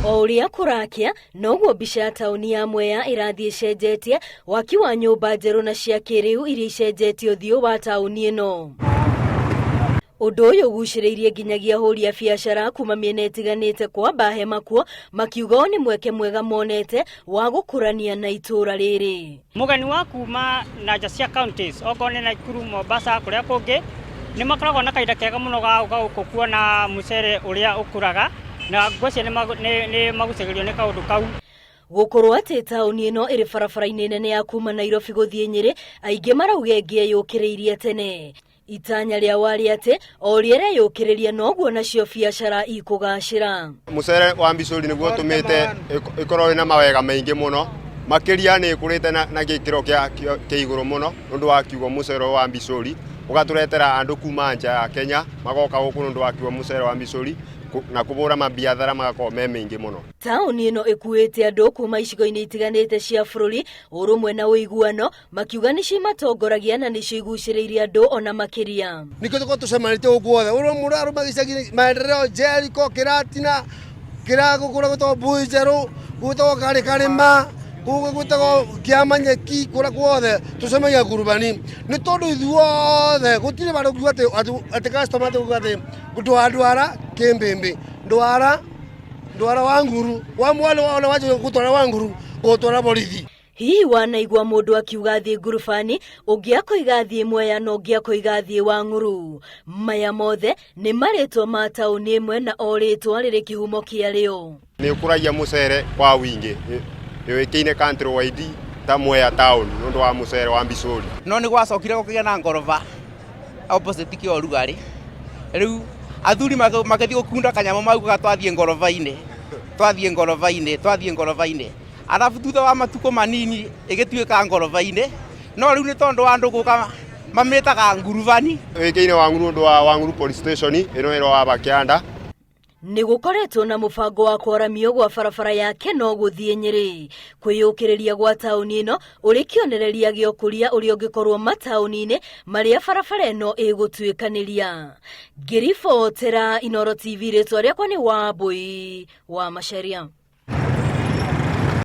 O ũrĩa kũrakĩa, noguo mbica ya taũni ya Mwea ĩrathiĩ ĩcenjetie, waki wa nyũmba njerũ na cia kĩrĩu iria icenjetie ũthiũ wa taũni ĩno. Ũndũ ũyũ ũgucĩrĩirie nginyagia ahũri a biacara kuma mĩena ĩtiganĩte kwamba hema kuo, makiuga ũyũ nĩ mweke mwega monete wa gũkũrania na itũũra rĩrĩ. Mũgeni wa kuma na nja cia counties okorwo nĩ Nakuru, Mombasa kũrĩa kũngĩ nĩ makoragwo na kahinda kega mũno ga gũka gũkũ kuona mũcere ũrĩa ũkũraga na ngwĩciria nĩ magucagĩrĩrio nĩ kaũndũ kau. Gũkorwo atĩ taũni ĩno ĩrĩ barabara-inĩ nene ya kuma Nairobi gũthiĩ Nyĩrĩ, aingĩ marauga ĩngĩ yũkĩrĩirie tene. Itanya rĩa warĩ atĩ o ũrĩa ĩreyũkĩrĩria noguo nacio biacara ikũgacĩra. Mũcere wa Mbicũri nĩguo ũtũmĩte ĩkorwo ĩna mawega maingĩ mũno, makĩria nĩ ĩkũrĩte na gĩkĩro kĩa igũrũ mũno nĩ ũndũ wa kiugo mũcere wa Mbicũri, ũgatũretera andũ kuma nja ya Kenya magoka gũkũ nĩ ũndũ wa kiugo mũcere wa Mbicũri na kũbũra mabiathara magakorwo me maingĩ mũno. Taũni ĩno ĩkuĩte andũ kuma icigo-inĩ itiganĩte cia bũrũri, ũrũmwe na ũiguano makiuga nĩcio imatongoragia na nĩcio igucĩrĩirie andũ ona makĩria. Nikio tukorwo tucemanĩtie gũkũ guothe ũrĩa mũndũ arũma gĩcagi maendeleo Jericho kĩratina kĩra kũrĩa gwĩtagwo Mbui Njerũ gwĩtagwo Karĩ Karĩma kũu gwĩtagwo Kĩamanyeki kũrĩa guothe tũcemagia ngurubani nĩ tondũ ithuothe gũtirĩ vandũ ũngiuga atĩ atĩ customer atĩ uga atĩ ndwara kĩmbĩmbĩ ndwara ndwara wa nguru wa mwana ona wanjia gũtwara wa nguru ũgũtwara borithi. Hihi wanaigua mũndũ akiuga thiĩ ngurubani, ũngĩ akoiga thiĩ Mwea na ũngĩ akoiga thiĩ Wang'uru? Maya mothe nĩ marĩtwa ma taũni ĩmwe na o rĩtwa rĩrĩ kĩhumo kĩarĩo. Nĩ ũkũragia mũcere kwa wingĩ, yũĩkaine country wide ta Mwea town nĩ ũndũ wa mũcere wa Mbicũri. No nĩ gwacokire gũkĩgĩa na ngoroba opposite kĩa ũrugarĩ, rĩu athuri magĩthiĩ gũkunda kanyamũ maugaga twathiĩ ngoroba-inĩ, twathiĩ ngoroba-inĩ, twathiĩ ngoroba-inĩ. Arabu thutha wa matukũ manini ĩgĩtuĩka ngoroba-inĩ, no rĩu nĩ tondũ wa andũ gũka mamĩtaga ngurubani. Ĩkĩine Wang'uru ũndũ wa Wang'uru police station ĩno ĩro wa Kĩanda. Nĩ gũkoretwo na mũbango wa kwaramio gwa barabara ya Keno gũthiĩ Nyĩrĩ. Kwĩyũkĩrĩria gwa taũni ĩno ũrĩ kĩonereria gĩa ũkũria ũrĩa ũngĩkorwo mataũni-inĩ marĩa barabara ĩno ĩgũtuĩkanĩria. Ngĩribotera Inooro TV rĩtwa rĩakwa nĩ Wambũi wa Macharia.